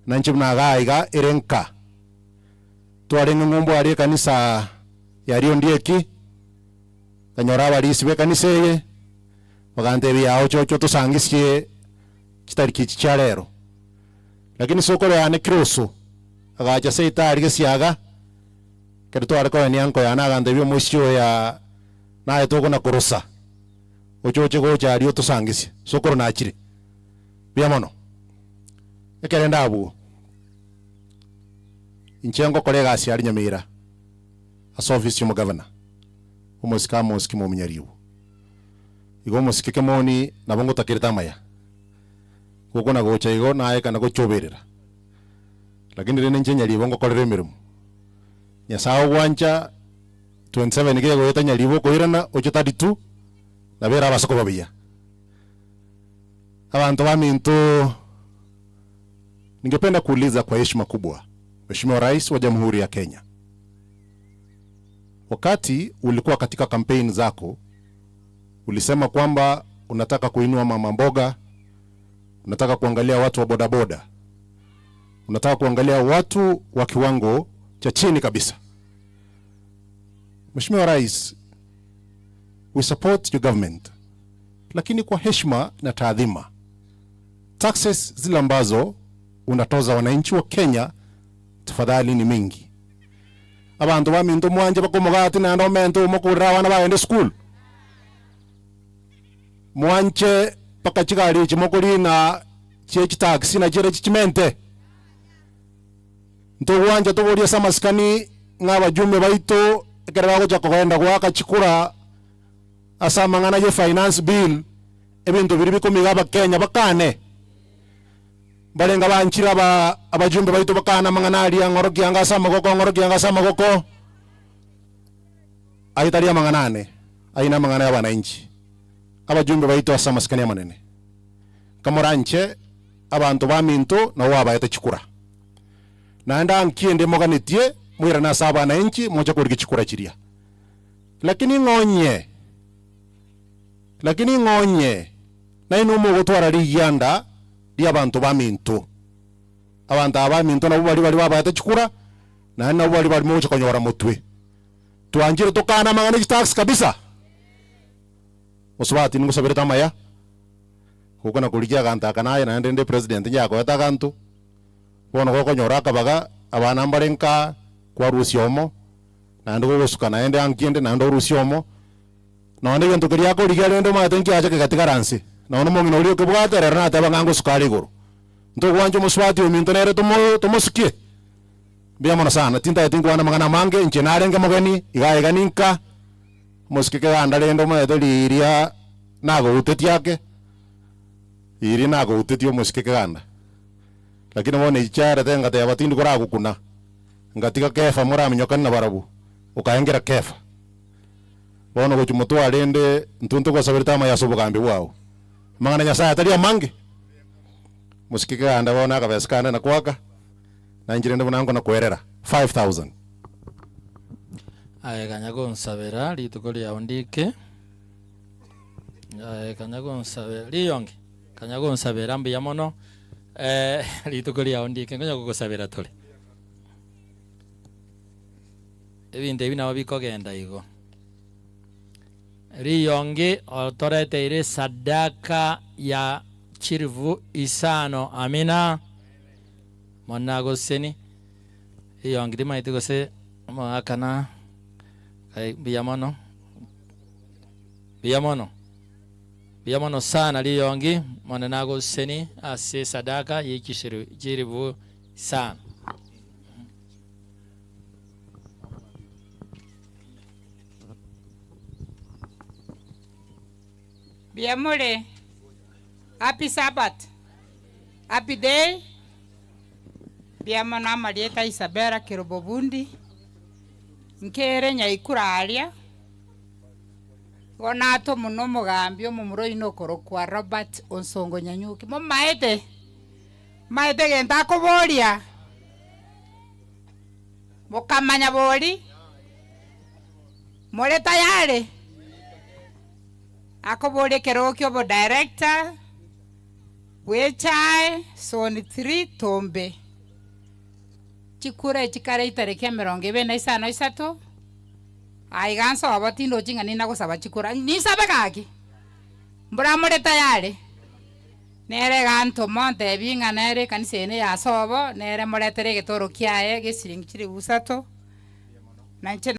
Na inche buna igaa iga ere nka. Twarenge ng'umbu aria ekanisa ya Riondieki, nkanyora abarisi b'ekanisa eye, bagantebia yaye oche oche otosangesie chitariki echi chia rero. Lakini sokoro yane Kiroso agacha seito aria gesiaga, ekero tware koenia anko yane agantebia omoisia oyo naye tokona korosa, oche oche gocha aria otosangesie. Sokoro nachire. Mbuya mono. Ekere nde abwo, inche ngokora egasi aria Nyamira ase ofisi y'omogavana, omosike Amos Kimomi Nyaribo. Igo omosike Kemoni nabo ngotakerete amaya, gokona gocha igo naye kana gochoberera, lakini rende inche Nyaribo ngokorera emeremo. Nyasaye ogwancha 27 kegoeta Nyaribo okoirana oche 32, nabo ere abase koba buya. Abanto baminto, ningependa kuuliza kwa heshima kubwa, Mheshimiwa Rais wa Jamhuri ya Kenya, wakati ulikuwa katika kampeni zako ulisema kwamba unataka kuinua mama mboga, unataka kuangalia watu wa bodaboda, unataka kuangalia watu wa kiwango cha chini kabisa. Mheshimiwa Rais, we support your government, lakini kwa heshima na taadhima, taxes zile ambazo unatoza wananchi wa Kenya tafadhali ni mingi. Abanto baminto mwanche bakomogati naende omente omokurere abana bagende school. Mwanche mpaka chigari echi mokorina chie chitaxi nachire chichimente. Ntogwancha toborie ase amasikani ng'a abajumbe baito ekero bagocha kogenda goaka chikura ase amang'ana ye finance bill, ebinto biria bikomiga abakenya bakane. Mbarenge abanchire aba abajumbe baito bakane amang'ana aria ng'orokia anga ase amagoko ng'orokia anga ase amagoko, ayio tari amang'ana ane, ayio namang'ana ya abananchi. Abajumbe baito ase amasikani amanene, kamoranche abanto baminto nabo babaete chikura. Naende anki ende moganetie moirane ase abananchi moche korigia chikura chiria. Lakini ng'onye, lakini ng'onye nainwe mogotwara rigianda ri'abanto baminto. Abanto aba baminto nabwo baria baria babaete chikura, naende nabwo baria baria mogocha konyora motwe. Twanchire tokane amang'ana e chitax kabisa? Mosubati ningosaberete amaya, gokona korigia aganto aka naye naende nde president nyakoete aganto, bono gokonyora akabaga, abana mbare nkaa, kwarusia omo, naende gogosuka naende anki ende naende orusie omo, Nonya egento keria akorigia rende omanyete nkiacha kegatigara nse. Nonya omong'ina oria okebwate rero nateba ng'a ngosuka are igoro. Ntogwancha omosubati ominto nere tomo tomosukie? Mbuya mono sana, tintageti nkwane amang'ana amange, inche narenge mogeni, iga iga ninka, omosike keganda rende omanyete riria nagoutetie ake, riria nagoutetie omosike keganda. Lakini bono echi chiarete ngateba tindi koragokuna, ngatiga Kefa moraminyokani nabarabwo, okaengera Kefa. Bono gochia motwe rende intwe ntogosaberete amaya ase obogambi bwao. Amang'ana a Nyasae atari amange. Mosike keganda bono akabesa kane na kwaka, na inche rende buna nkona kwerera 5000. Aye kanya gonsabera rituko riao ndike, aye kanya gonsabera riyonge, kanya gonsabera mbuya mono rituko riao ndike nkonya gogosabera tore. Ebinto ebi nabo bikogenda igo. Riyongi otoreteire esadaka ya chilifu isano. Amina. Muna goseni. Riyongi timaeti gose omogaka na kai mbuya mono. Mbuya mono. Mbuya mono sana riyongi monene agoseni ase esadaka ye chilifu isano. Mbuya more? Happy Sabbath. Happy day. Mbuya mono amarieta Isabella Kerubo Bundi. Nkere nyaikura aria. Igo natomwa na omogambi omomura oino okorokwa Robert Onsongo Nyanyuki. Momaete? Momaete egento akoboria? Mokamanya bori? More tayari? Akoboria ekerogo ki'obodirector bw'echae zone 3 Tombe. Chikura echi kare itariki emerongo ebere na isano isato, aiga nsobo tindochi ng'a ninagosaba chikura, ninsabe gaki, mbura more tayari? Nere egantoma ontebie ng'a nere ekanisa eye neya sobo, nere moretere egetoro kiaye gesiringi chilifu isato, na inche.